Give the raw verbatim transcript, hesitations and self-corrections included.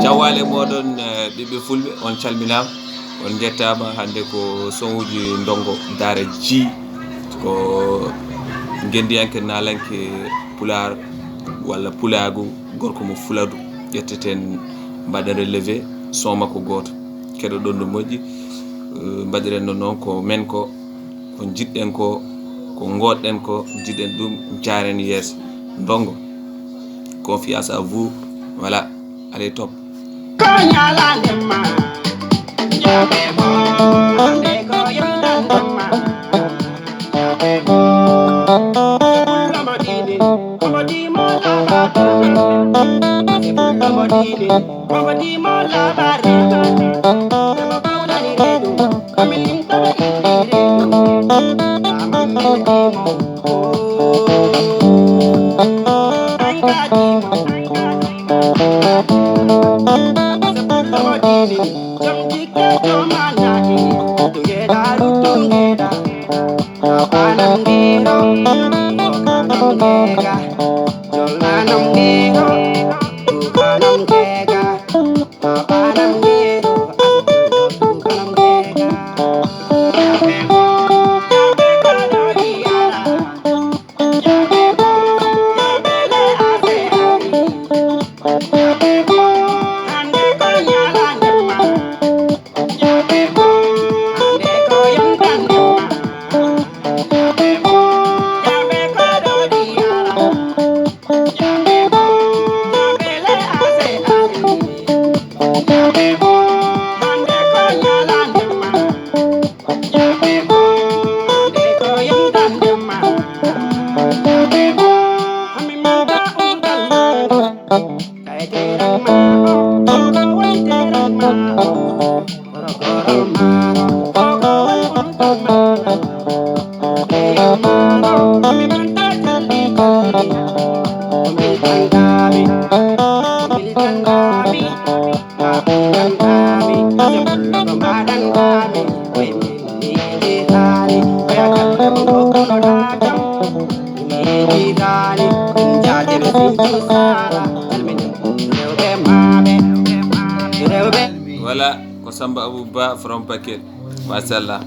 Jawwale moɗon, eh, ɓiɓɓe fulɓe, on calminaama, on njettaama. Hannde ko sonuuji ndongo daara ji, ko ngenndiyanke naalanke pulaar walla pulaagu, gorko mo Fuladu. Ƴetteten, mbaɗen relevé, son makko gooto. Keɗoɗon no moƴƴi, eh, mbaɗiren no noon ko men ko, ko njiɗɗen ko, ko ngootɗen ko, njiɗen ɗum, jaaren yeeso. Ndongo, confiance à vous. Voilà, allez, top. Ko ñalaande ma, ñaaɓe mo, hande ko yewtande ma. Ñaaɓe mo, pullo mo diine, omo dimo laɓa. Pullo mo diine, omo dimo laɓa. Omo bawɗani reedu, omo limtoɗo indi reedu. Amam mo dimo, oh, ay ka dimo. Voilà, ko Samba Abou Ba from Bakel. Machallah.